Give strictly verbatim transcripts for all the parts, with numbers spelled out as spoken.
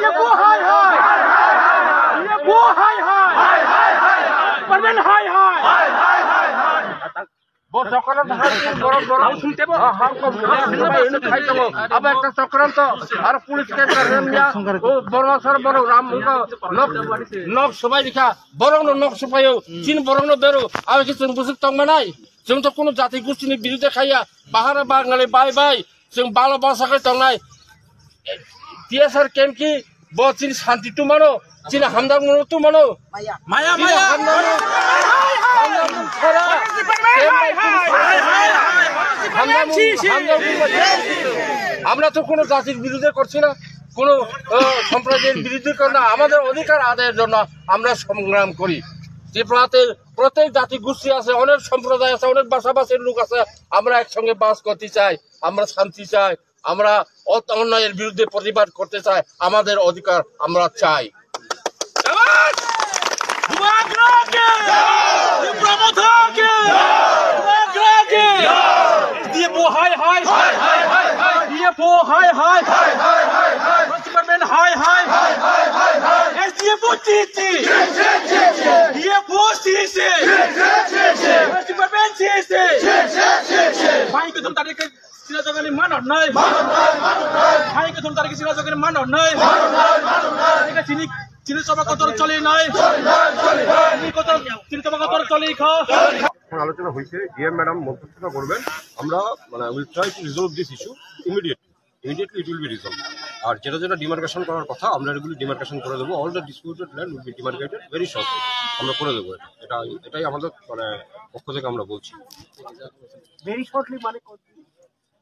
ये वो हाय हाय, ये वो हाय हाय, परवीन हाय हाय। Bo chokranto ha, borok, borok. Hao sung tebo. Ha, ha, ha, ha, ha, ha, ha, ha, ha. Abo ekta chokranto. Aro police ke karem ya. O borok sar borok ram ko nok, nok subai dikha. Borok no nok subaio. Chin borok no bero. Abo ki chwng busuk tong manai. Chwng to kuno jati gusti ni birude khaya. Bahara Bangali bai bai. Chwng balo basa khe tongnai. T S R camp ki bo chini santi tumano, chini hamdang muno tumano. Maya, maya. Hamdang muno, hamdang muno khara. Hamdang muno, hamdang muno. আমরা তো কোনো জাতির বিরুদ্ধে করছি না, কোনো, আহ, সম্প্রদায়ের বিরুদ্ধে করি না। আমাদের অধিকার আদায়ের জন্য আমরা সংগ্রাম করি। ত্রিপুরাতে প্রত্যেক জাতি গোষ্ঠী আছে, অনেক সম্প্রদায় আছে, অনেক ভাষাভাষীর লোক আছে। আমরা একসঙ্গে বাস করতে চাই, আমরা শান্তি চাই। আমরা অত-, অন্যায়ের বিরুদ্ধে প্রতিবাদ করতে চাই, আমাদের অধিকার আমরা চাই। Bhai, kethom tari ke sina jagani manor nai. Bhai, kethom tari ke sina jagani manor nai. Eka chini, chini choba kotor choli nai. Chini kotor, chini choba kotor choli kho. এখন আলোচনা হয়েছে, ডিএম ম্যাডাম মধ্যস্থতা করবেন। আমরা, মানে, will try to resolve this issue immediately. Immediately it will be resolved. আর যেটা যেটা ডিমার্কেশন করার কথা, আমরা এগুলি ডিমার্কেশন করে দেবো। All the disputed land will be demarcated very shortly. আমরা করে দেবো এটা। এটা, এটাই আমাদের, মানে, পক্ষ থেকে আমরা বলছি। ভেরি শর্টলি মানে কত?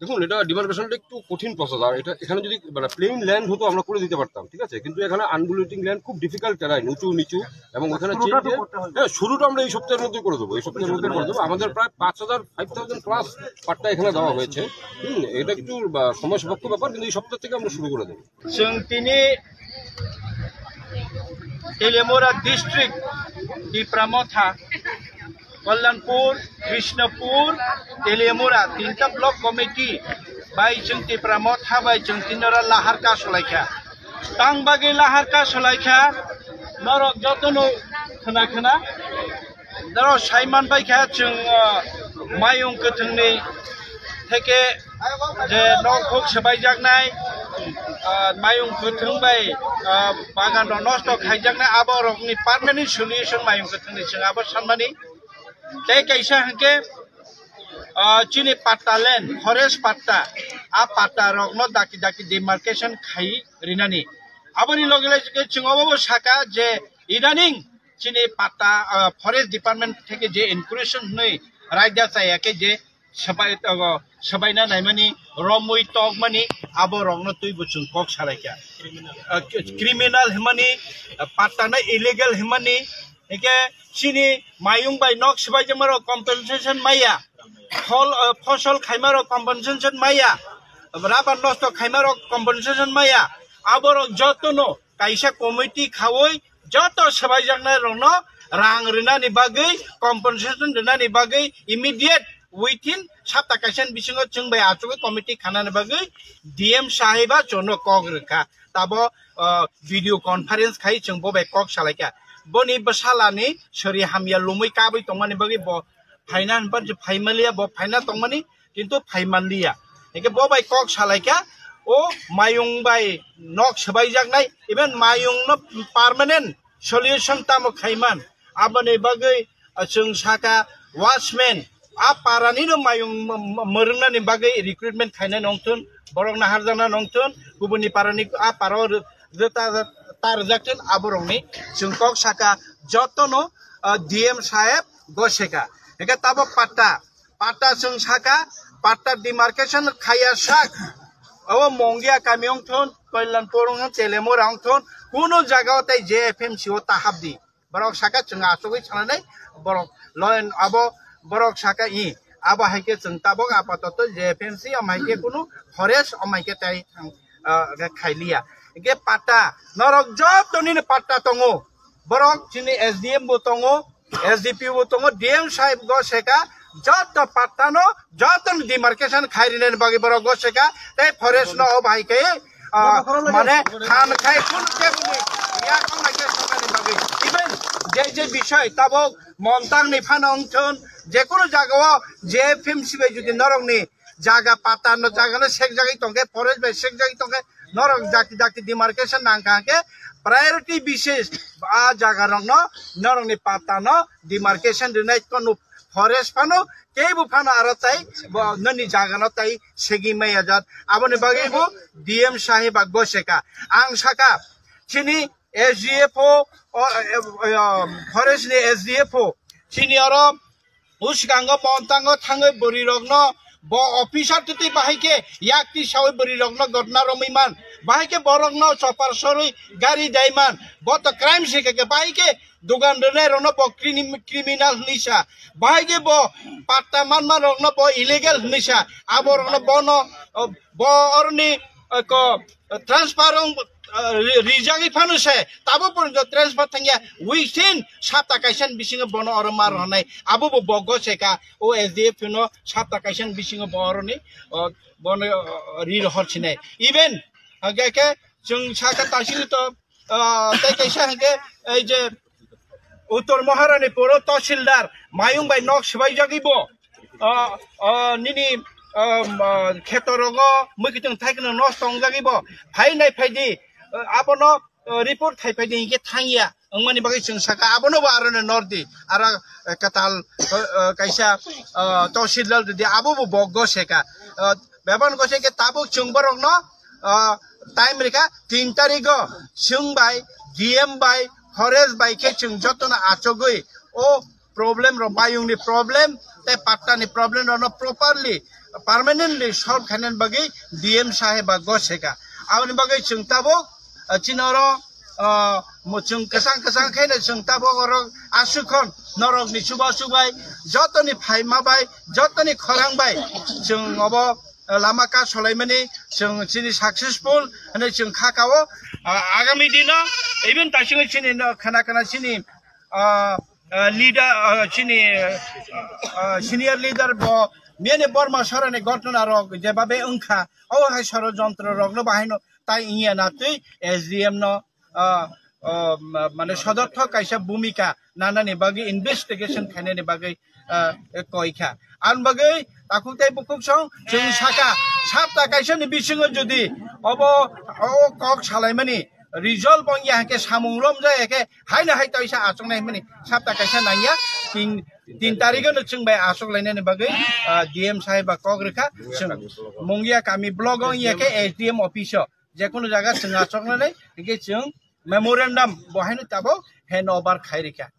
দেখুন, এটা ডিমার্কেশনটা একটু কঠিন প্রসেস। আর এটা, এখানে যদি, মানে, প্লেন ল্যান্ড হতো, আমরা করে দিতে পারতাম, ঠিক আছে? কিন্তু এখানে আনডুলেটিং ল্যান্ড, খুব ডিফিকাল্ট টেরাইন, উঁচু নিচু, এবং ওখানে শুরুটা চেইন তো টেইন, করতে হবে। হ্যাঁ, শুরুটা আমরা এই সপ্তাহের মধ্যে করে দেবো, এই সপ্তাহের মধ্যে করে দেবো। আমাদের প্রায় পাঁচ হাজার, ফাইভ থাউজেন্ড প্লাস পাট্টা এখানে দেওয়া হয়েছে। হুম, এটা একটু, বা, সময় সাপেক্ষ ব্যাপার, কিন্তু এই সপ্তাহ থেকে আমরা শুরু করে দেবো। Chwng tini Teliamura district, Tipra Motha, Kalyanpur, Krishnapur, Teliamura, tinta block committee bai chwng Tipra Motha bai chwng tini oro lahar ka solaikha. Tang bagwi lahar ka solaikha, norok jotono khna khna. Daro saiman bai kha chwng, ah, mayung kwthwngni theke je nok huk swbaijaknai, ah, mayung kwthwng bai, ah, bagan rok nosto khaijaknai, abo rokni permanent solution mayung kwthwngni chwng abo sanmani. Tei kaisa hwnkhe, ah, chini patta land, forest patta, a patta rokno daki daki demarcation khai rinani. Aboni loge loge chwng obo saka je idaning chini patta, ah, forest department theke je incursion hwnwi raida chaya khe je swbai, ah, swbaina naimani, romwi tokmani, abo rokno twibo chwng kok salaikha. Ah, criminal hwnmani, ah, patta no illegal hwnmani, hwnkhe chini mayung bai nok swbaijakma rok compensation maya, phol, ah, phosol khaima rok compensation maya, rubber nosto khaima rok compensation maya, abo rok jotono kaisa committee khaui joto swbaijaknai rokno rang rinani bagwi, compensation rinani bagwi immediate within sapta kaisa ni bisingo chwng bai achugwi committee khanani bagwi D M saheba chwngno kok rwkha. Tabo, ah, video conference khai chwng bo bai kok salaikha. Boni bwsalani sori hamya lumwi kabwi tongmani bagwi bo phaina hinba je phaimaliya, bo phaina tongmani, kintu phaimanliya. Hingke bo bai kok salaikha, o mayung bai nok swbaijaknai, even mayung no permanent solution tamo khaiman. Aboni bagwi, ah, chwng saka watchman, a parani no mayung m-, m-, mwrwngnani bagwi recruitment khainai nongthun, borok naharjakna nongthun, kubuni parani a para o rw-, rwta, ta rwjakthun, aborokni chwng kok saka jotono, ah, D M saheb goseka. Hingke tabo patta, patta chwng saka, patta demarcation khaya sak. Abo Mongia kami wngthun, Kalyanpur wngthun, Telemura wngthun, kunu jaga o tei J F M C o ta habdi. Borok saka chwng achugwi sananai, borok loin abo, borok saka i, abo hai khe chwng tabok apatoto J F M C, am hai khe kunu forest, am hai khe tei thang, ah, khailiya. Hingke patta, norok joto nini patta tongo. Borok chini S D M bo tongo, S D P O bo tongo, D M saheb go seka, joto patta no, joto no demarcation khai rinani bagwi borok goseka, tei forest no o bahai khe, ah, mane than khai kun kebni ya kong nai khe songani bagwi. Even je je bisoi tabok Montang ni phano wngthun, je kunu jaga o je F M C bai jodi norok ni jaga patta no, jaga no sekjagwi tongkhe, forest bai sekjagwi tongkhe, norok dakti dakti demarcation nangkha khe priority basis a jaga rok no norok ni patta no demarcation rinai kono forest phano kebo phano aro tai bo noni jaga no tai segi maya jat. Aboni bagwi bo D M sahib a goseka. Ang saka chini S D F O, o, e, e, forest ni S D F O chini oro uskango Montango thangwi bwrwi rokno bo officer twi bahai khe yakti sawi bwrwi rokno gotna romwi man, bahai khe borokno chopar sorwi gari dai man, bo to crime se khe bahai khe dogan rwnai rokno bo crimi-, criminal hwnwi sa, bahai khe bo patta manma rokno bo illegal hwnwi sa, abo rokno bono, o, bo oroni, o, ko, transfer wng, ah, ri-, rijagwi phano se, tabo porjonto transfer thangya, within sapta kaisa ni bisingo bono oro ma rohornai, abo bo bogo se ka, o S D F no sapta kaisa ni bisingo bo oroni, o, bono, o, ri rohor sinai. Even, hwnkhe khe chwng saka tasini to, ah, tei kaisa hwnkhe, ei je, Uttor Maharanipur o Tahsildar Mayung bai nok swbaijagwi bo, ah, ah, nini, ah, ah, kheto rogo mwkhitwng thaikno nosto wngjagwi bo. Phai nai phai di, ah, abono, ah, report khai phai di hinkhe thangya wngmani bagwi chwng saka abono bo aroni nor di. Aro, eh, kwtal, eh, eh, kaisa, ah, Tahsildar di abo bo bok go seka. Ah, bebak go seka tabuk chwng borokno, ah, time rikha tin tarigo chwng bai D M bai forest bai khe chwng jotono achugwi o problem rok mayung ni problem tei patta ni problem rok no properly permanently solve khainani bagwi D M sahib ba goseka. Aboni bagwi chwng tabuk, ah, chini oro, ah, mo chwng kwchang kwchang khaino chwng tabuk oro aswk khon norok ni chuba chubai jotoni phaima bai jotoni khorang bai chwng obo lama ka solaimani chwng chini successful hwnwi chwng kha kao. Ah, agami dino even tasingwi chini no khana khana chini, ah, ah, leader, ah, chini, ah, senior leader bo miyani Borma sorani gotna rok jebabe wngkha o hai sorojontro rokno bahaino tai wngya na twi S D M no ah, ah, ma-, mane sodorthok kaisa bhumika nanani bagwi investigation khainani bagwi, ah, koi kha. Ang bagwi takhuk tei bukhuk song chwng saka sapta kaisa ni bisingo jodi obo o kok salaimani result bong ya khe samung rom ja ya khe haino hai toisa achuk nai mani sapta kaisa nangya tin, tin tarigo no chwng bai achuk lainani bagwi, ah, D M sahib ba kok rikha chwng Mungia kami block ong ya khe S D M office o. Jekunu jaga chwng achoknani hingke chwng memorandum bo haino tabok hand over khai rikha.